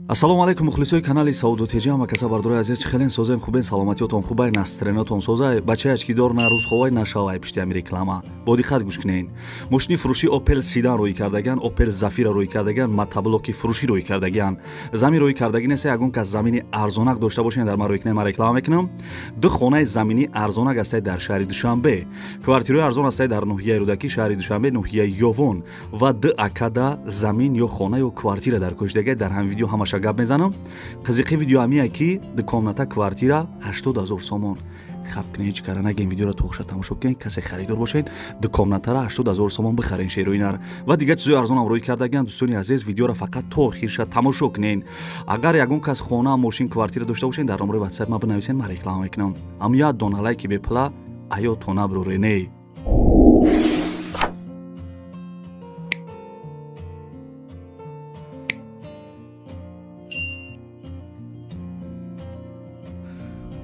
Ассалому алайкум мухлисои канали Саудо ТЖ, ҳама каса бардорои азиз, чӣ хелен созен, хубен, саломатиётон хубай, настроениятон созай, бачаи ачкидор на рӯзховай нашавай пишти ҳами реклама. Бо диққат гӯш кунед. Мошини фурӯшӣ Opel Sedan рӯй кардаган, Opel Zafira рӯй кардаган, мотоблоки фурӯшӣ рӯй кардаган. Замин рӯй кардагӣ нест, ягон кас замини арзонак дошта бошед, дар ман рӯй кунед, ман реклама мекунам. Ду хонаи заминӣ арзонак ҳастад дар шаҳри Душанбе. Квартираи арзон ҳастад дар ноҳияи Рӯдакӣ, шаҳри Душанбе, ноҳияи Ёвон ва ду акада замин ё хона ё квартира дар кӯшдагай. Дар ҳамин видео ҳамаша гап мезанам. Қизиқи видео ҳамия ки ду комната квартира 80 000 сомон. Хаб кунед, ҳеҷ кара нагем, видеоро то охиша тамошо кунед. Касе харидор бошед, ду комнатара 80 000 сомон бихарен, шероинар ва дигар чизои арзонам рӯй кардагиан. Дӯстони азиз, видеоро фақат то охирша тамошо кунед. Агар ягон кас хона, мошин, квартира дошта бошед, дар номерои ватсап ма бинависед, ман реклама мекунам. Аммо як дона лайки бепула аёто наброри не.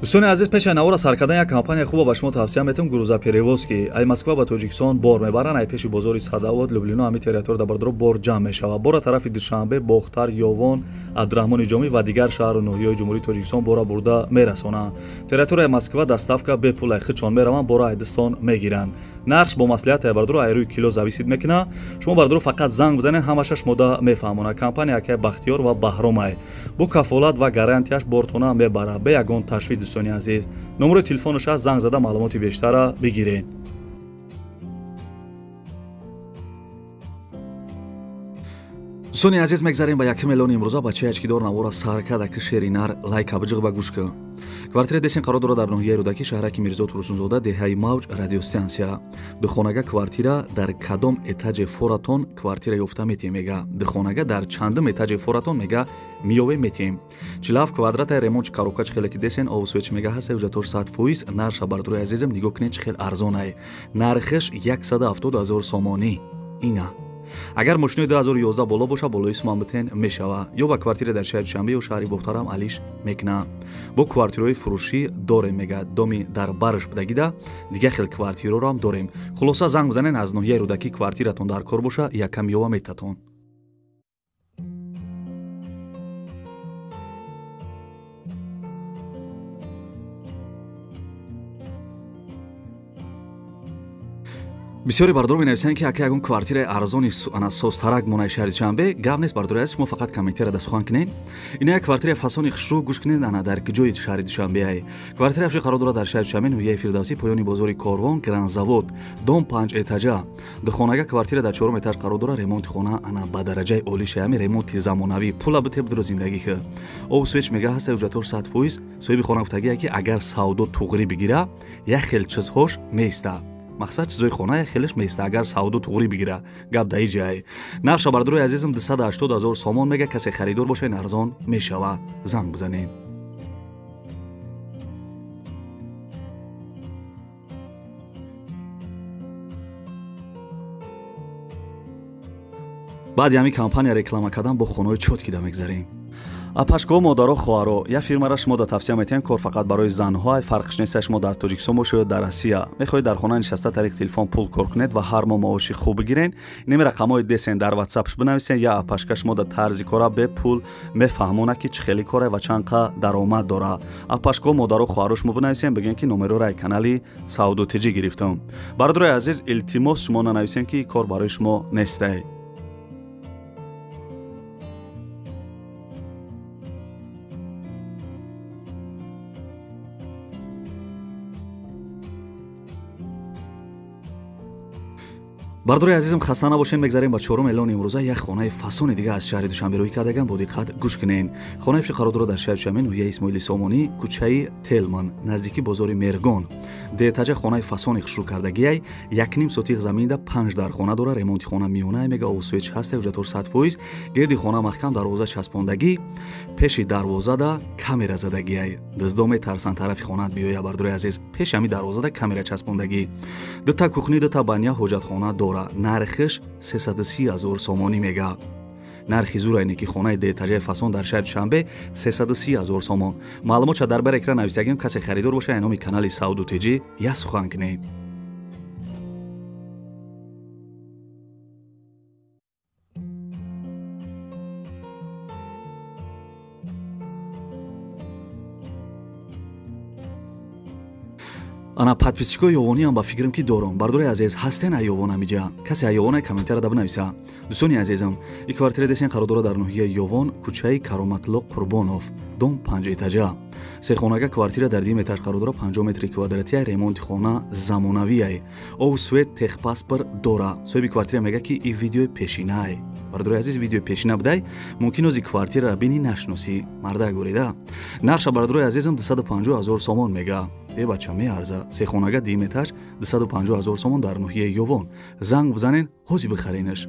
Дӯстони азиз, пеши навора сар кардан як компания хуба ба шумо тавсия метавам, грузоперевозки. Ай Москва ба Тоҷикистон бор мебаранд, ай пеши бозори Садовод, Люблино, ҳами территория бардоро бор ҷамъ мешавад. Бора тарафи Душанбе, Бохтар, Ёвон, Абдураҳмони Ҷомӣ ва дигар шаҳру ноҳияҳои Ҷумҳурии Тоҷикистон бора бурда мерасонанд. Территорияи Москва доставка бепул, ай худшон мераванд, бора айдистон мегиранд. Нархш бо маслиҳат ай бардоро ай рӯи кило зависит мекунад. Шумо бардоро фақат занг бизанед, ҳамаша шумода мефаҳмонад. Компания акай Бахтиёр ва Баҳромай. Бо кафолат ва гарантияш бортона мебарад, бе ягон ташвиш. Дӯстони азиз, номерои телефонаш аст, занг зада маълумоти бештара бигиред. Дӯстони азиз, мегзарем ба якум эълони имрӯза. Бачаи ачкидор навора сар карда, ки шеринар лайка биҷиғ ба гӯш кун. Квартира десен қарор дорад дар ноҳияи Рӯдакӣ, шаҳраки Мирзо Турсунзода, деҳаи Мавҷ, радиостансия. Духонага квартира дар кадом этаже форатон квартира ёфта метиҳем, мега. Духонага дар чандум этаже форатон, мега, миёве метиҳем. 47 квадрата, ремонт коробка, чӣ хеле ки десен, обусвеч мега ҳаста, ҳуҷҷатош 100%. Нарша бардорои азизам нигоҳ кунед, чӣ хел арзонай. Нархиш 170 000 сомонӣ. Ина. Агар мошинои 2011 боло боша, болои суман битен мешава. Ё ба квартира дар шаҳри Душанбе ё шаҳри Бохтарам алиш мекунад. Бо квартираҳои фурӯшӣ дорем, мега, доми дар барш будагида дигар хел квартираро ҳам дорем. Хулоса, занг бизанед, аз ноҳияи Рӯдакӣ квартиратон дар кор боша, якам ёва метатон. Бисёре бардор менависанд, ки ака, ягон квартираи арзони ана созтарак монаи шаҳри Душанбе. Гап нест, бардори азиз, шумо фақат комментария дастухан кунед. Ина як квартираи фасони хушрӯ, гӯш кунед, ана дар ҷои шаҳри Душанбеай. Квартираи афши қарор дорад дар шаҳри Душанбе, ноҳияи Фирдавсӣ, поёни бозори Корвон, Гранзавод, дом 5 этажа. Духонага квартира дар чорум этаж қарор дорад. Ремонти хона ана ба дараҷаи олӣ шаями, ремонти замонавӣ. Пула бите, бидро зиндагӣ ки. Обу свет мега ҳаста, ҳуҷҷатош 100%. Соҳиби хона гуфтагие, ки агар савдо туғрӣ бигира, як хел чизҳош меиста. Мақсад, чизои хона хелеш меиста, агар савдо туғрӣ бигира. Гап дар ҷай. Нарша бардорои азизам 280 000 сомон мега. Касе харидор бошед, арзон мешава, занг бизанед. Баъди ҳамин компания реклама кардан, бо хонаҳои чот кида мегзарем. Апашкоҳо, модаро, хоҳаро, як фирмара шумо да тавсия метиҳем. Кор фақат барои занҳо, фарқш нест, шумо дар Тоҷикистон бошед ё дар Россия. Мехоҳед дар хона нишаста тариқи телефон пул кор кунед ва ҳар моҳ маоши хуб бигирен, инами рақамҳои десен дар ватсапш бинависен. Я апашка шумо да тарзи кора бепул мефаҳмонад, ки чӣ хели коре ва чанд қа даромад дора. Апашкоҳо, модаро, хоҳаро, шумо бинависен, бигӯен, ки номероро ай канали Савдо ТЖ гирифтам. Бародарои азиз, илтимос, шумо нанависем, ки кор барои шумо нестай. Бардори азизам, хаста набошем, мегзарем ба чорум эълони имрӯза. Як хонаи фасони дига аз шаҳри Душанбе рӯй кардаган, бо диққат гӯш кунед. Хонаи фиши қарор дорад дар шаҳри Душанбе, ноҳияи Исмоили Сомонӣ, кӯчаи Телман, наздики бозори Мергон. Деэтажа хонаи фасони хушрӯ кардагиай, 1,5 сотиқ заминда панҷ дар хона дора, ремонти хона миёна, мега, обусвеч ҳаста, ҳуҷҷатош 100%. Гирди хона маҳкам, дарвоза часпондагӣ, пеши дарвозада камера задагиай. Дуздо метарсанд тарафи хонаат биёя, бардори азиз, пеши ҳами дарвозада камера часпондагӣ. Дута кухни, дута баня, ҳоҷатхона дора. Нархиш 330 000 сомонӣ мега. Нархи зурайне ки хонаи деэтажаи фасон дар шаҳри Душанбе 330 000 сомон. Маълумотша дар бар экран нависагим. Касе харидор боша, номи канали Савдо ТЖ як сухан кунед. Ана подписчикои ёвониам ба фикрам ки дорам. Бардори азиз, ҳастен айёвон ҳамиҷа? Касе айёвона комментария да бинависа. Дӯстони азизам, и квартира десен қарор дорад дар ноҳияи Ёвон, кӯчаи Кароматло Қурбонов, дом 5 этажа. Сехонага квартира дар дим этаж қарор дорад, 50 метри квадратия, ремонти хона замонавиай. Ов, свет, техпаспорт дора. Соҳиби квартира мега ки и видеои пешинай. Бардори азиз, видеои пешина будай, мумкин ози квартираро бини нашносӣ. Мардак горида. Нарша бардори азизам 250 ҳазор сомон мега. Э бача меарза. Сехонага дим этаж 250 ҳазор сомон дар ноҳияи Ёвон. Занг бизанен, ҳози бихаренаш.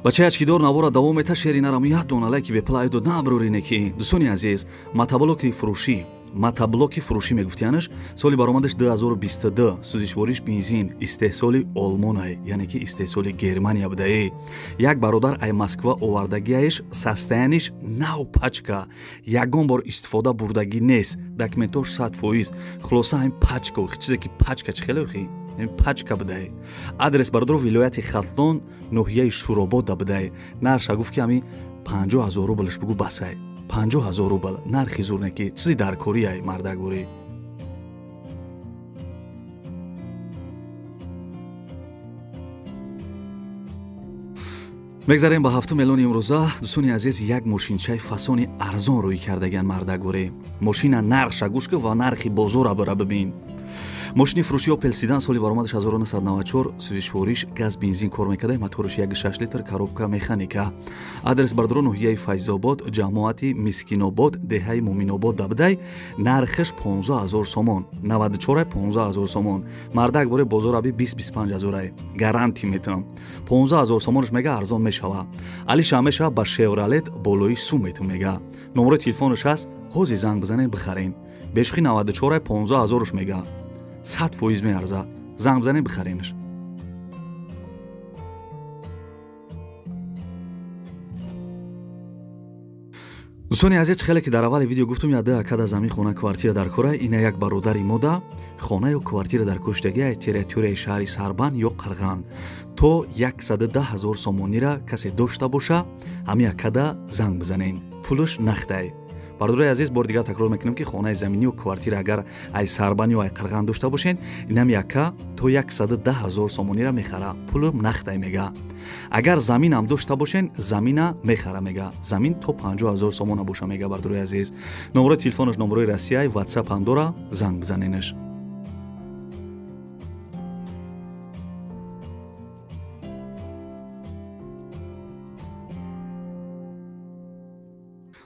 Бачаи ачкидор навора давом мета, шери нараму як дона лайки бепла айдо наброрине ки. Дӯстони азиз, мотоблоки фурӯшӣ, мотоблоки фурӯшӣ мегуфтиянаш, соли баромадаш 2022, сӯзишвориш бензин, истеҳсоли Олмонай, яъне ки истеҳсоли Германия будаe. Як бародар ай Москва овардагиаш, состояниш нав пачка, ягон бор истифода бурдагӣ нест, документош 100%. Хулоса ҳамин пачка, чизе ки пачка чӣ хеле охи? Пачка будай. Адрес бародаро вилояти Хатлон, ноҳияи Шуробода будай. Нарша гуфт ки ҳамин 50 ҳазор рублш бугу басай. 50 ҳазор рубл нархи зур не ки чизи даркориай мардагорӣ. Мегзарем ба ҳафтум эълони имрӯза. Дӯстони азиз, як мошинчаи фасони арзон рӯй кардагиан мардагорӣ. Мошина нархша гӯш кун ва нархи бозора бира бибин. Мошини фурӯши Opel Sedan соли баромадаш 1994, сӯзишвориш газ бензин кор мекарда, мотораш 1.6 литр, коробка механика. Адрес бардоро ноҳияи Файзобод, ҷамоати Мискинобод, деҳаи Муминобод дабдай. Нархаш 15 ҳазор сомон, 94 15 ҳазор сомон. Мардак боре бозор аби 20-25 ҳазорай. Гарантӣ метавам. 15 ҳазор сомонаш мега арзон мешава. Алиша мешава ба Chevrolet болои сум метум мега. Номерои телефонаш ҳаст, ҳози занг бизанед бихарен. Бешухи 94 15 ҳазораш мега. 100% меарза. Занг бизанед бихаренаш. Дӯстони азиз, хеле ки дар аввали видео гуфтум, яда акада замин хона квартира дар кора, ина як бародари мода хона ё квартира дар куштагии территорияи шаҳри Сарбан ё Қирған то 110 ҳазор сомонира касе дошта боша, ҳами акада занг бизанен. Пулаш нахтай. Бародарои азиз, бори дигар такрор мекунем ки хонаи заминӣ ё квартира агар ай Сарбан ё ай Қирған дошта бошен, инам яка то 110 ҳазор сомонира мехара. Пулам нахтай мега. Агар заминам дошта бошен, замина мехара мега. Замин то 50 ҳазор сомона боша мега, бародарои азиз. Номерои телефонаш номерои Россияй, WhatsApp ҳам дора, занг бизаненаш.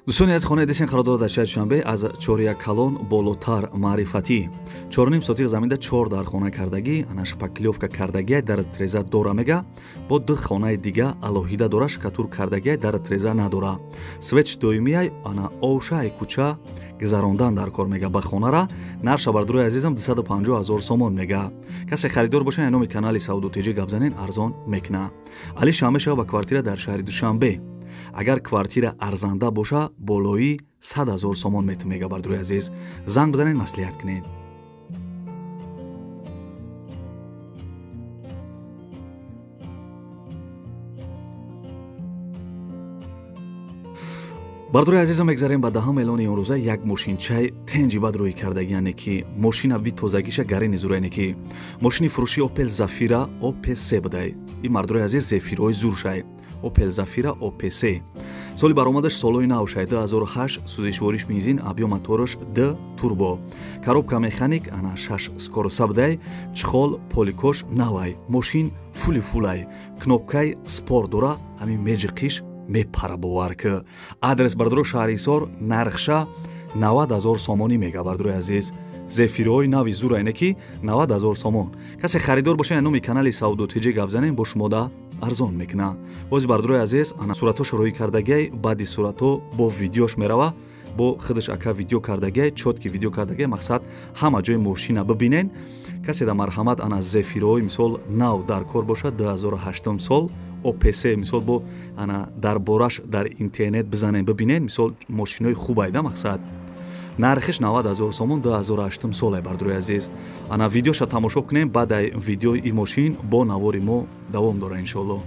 Дӯстони аз хонаи десен қарор дорад дар шаҳри Душанбе аз чоряк калон болотар маърифатӣ. 4.5 сотиқ заминда 4 дар хона кардагӣ, ана шпаклёвка кардагӣ, дар треза дора мега, бо ду хонаи дига алоҳида дора, шкатур кардагӣ, дар треза надора. Светш доимиай, ана овша ай кӯча гузарондан дар кор мега ба хонара. Нарша бардорои азизам 250 ҳазор сомон мега. Касе харидор боша, номи канали Савдо ТЖ гап занен, арзон мекуна. Али шамешава ба квартира дар шаҳри Душанбе. Агар квартира арзанда боша, болои 100 ҳазор сомон мету мега, бардорои азиз. Занг бизанед, маслиҳат кунед. Бардорои азизам, мегзарем ба даҳум эълони имрӯза. Як мошинчаи тенҷи бад рӯй кардагӣ, яъне ки мошина битозагиша гарени зура, ки мошини фурӯши Opel Zafira OP3 будай. Ин мардорои азиз зефирҳои зуршай. Opel Zafira OP3. Соли баромадаш солҳои нав шай 2008, сӯзишвориш бензин, объём мотораш D турбо. Коробка механик, ана 6 скороса будай, чхол поликош навай. Мошин фули фулай. Кнопкаи спорт дора, ҳамин меҷиқиш мепара бовар ки. Адрес бардоро шаҳри Ҳисор, нархша 90 ҳазор сомонӣ мега, бардорои азиз. Зефирҳои нави зура ине ки 90 ҳазор сомон. Касе харидор боша, номи канали Савдо ТЖ гап занем, бо шумода арзон мекуна. Бози бардорои азиз, ана суратҳошо рӯй кардагиай, баъди суратҳо бо видеош мерава, бо худаш ака видео кардагиай, чотки видео кардагиай, мақсад ҳама ҷои мошина бибинен. Касе да марҳамат ана зефирҳои мисол нав дар кор бошад 2008 сол OPC мисол бо ана дар бораш дар интернет бизанен бибинен, мисол мошинои хубайда мақсад. Нархиш 90 ҳазор сомон 2008 соле, бардорои азиз. Ана видеоша тамошо кунем, баъд ай видеои ин мошин бо навори мо давом дора иншоалло.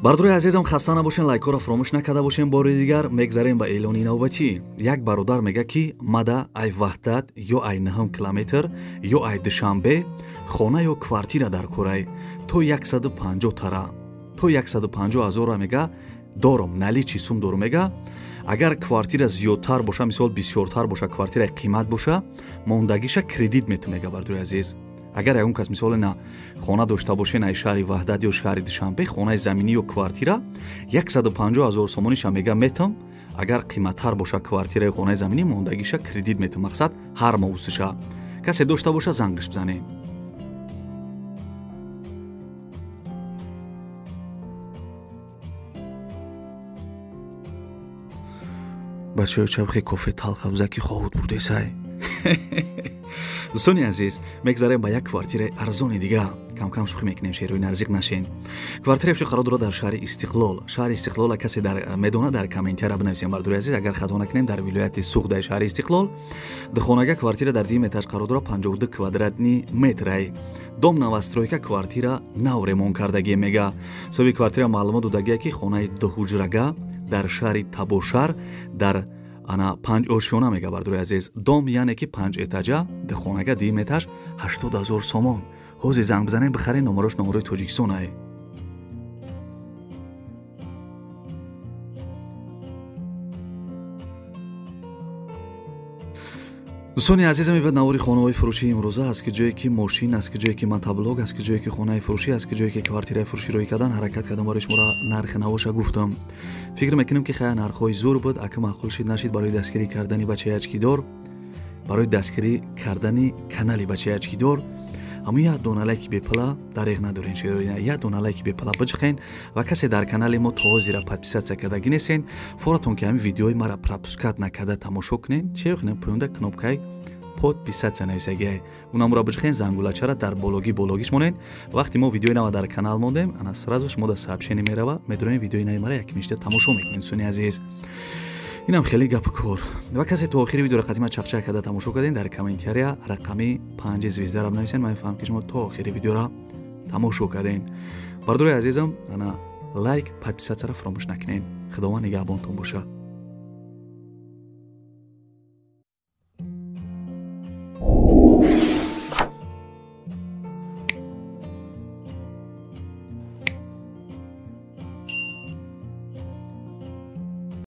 Бардорои азизам, хаста набошен, лайкҳоро фаромӯш накарда бошен. Бори дигар мегзарем ба эълони навбатӣ. Як бародар мега, ки мада ай Ваҳдат ё ай 9 километр ё ай Душанбе хона ё квартира дар корай то 150 тара, то 150 ҳазора мега дорум, наличи сум дорум мега. Агар квартира зиёдтар боша, мисол бисёртар боша, квартираи қимат боша, мондагиша кредит мету мега. Бардорои азиз, агар ягон кас мисоле на хона дошта боше на шаҳри Ваҳдат ё шаҳри Душанбе, хонаи заминӣ ё квартира 150 ҳазор сомониша мега метам. Агар қиматтар боша квартираи хонаи заминӣ, мондагиша кредит метам, мақсад ҳар моҳ усиша. Касе дошта боша, зангаш бизанем. Бачаё, чабхе кофе талха бзаки хоҳуд бурдесай. Дӯстони азиз, мегзарем ба як квартираи арзони дига. Камкам шӯхӣ мекунем, шерои нарзиқ нашен. Квартираи фурӯшӣ қарор дорад дар шаҳри Истиқлол. Шаҳри Истиқлола касе медона, дар комментария бинависем. Бардори азиз, агар хато накунем, дар вилояти Суғдаи шаҳри Истиқлол духонага квартира дар дуюм этаж қарор дорад, 52 квадратни метрай. Дом новостройка, квартира нав ремонт кардагӣ мега. Соҳиби квартира маълумот додагия, ки хонаи дуҳуҷрага дар шаҳри Табошар дар ана 5 ошёна мега. Бардори азиз, дом яъне ки 5 этажа, духонага дуюм этаж, 80 ҳазор сомон. Ҳозир занг бизанем, бихарем. Номарош номарои Тоҷикистон ай. Дӯстони азизам, ибад навори хонаҳои фурӯшии имрӯза аст, ки ҷое ки мошин аст, ки ҷое ки мотоблок аст, ки ҷое ки хонаи фурӯшӣ аст, ки ҷое ки квартираи фурӯшӣ рӯй кардан ҳаракат кардам, барои шуморо нархи навоша гуфтам. Фикр мекунем, ки хая нархҳои зур буд. Ака маъқул шид нашид, барои дастгирӣ кардани бачаи ачкидор, барои дастгирӣ кардани канали бачаи ачкидор ҳамун як дона лайки бепала дареғ надорен, як дона лайки бепала биҷиқен. Ва касе дар канали мо то ҳозира подписаться кардагӣ нестен, форатон ки ҳамин видеои мара пропускать накарда тамошо кунен, че кунен? Поёнда кнопкаи подписаться нависагиай, унамро биҷиқен, зангулачара дар бологӣ бологиш монен. Вақте мо видеои нава дар канал мондем, ана сразу шумо дар сообщение мерава, медонем, видеои нави мара якмишта тамошо мекунед. Дӯстони азиз, инам хеле гапи кор. Ва касе то охири видеоро қатима чақчақ карда тамошо кардем, дар комментария рақами 5 звездара бинависен. Ман мефаҳмам, ки шумо то охири видеоро тамошо кардем. Бардорои азизам, ана лайк, подписаться ро фаромӯш накунед. Худованд нигаҳбонтон боша.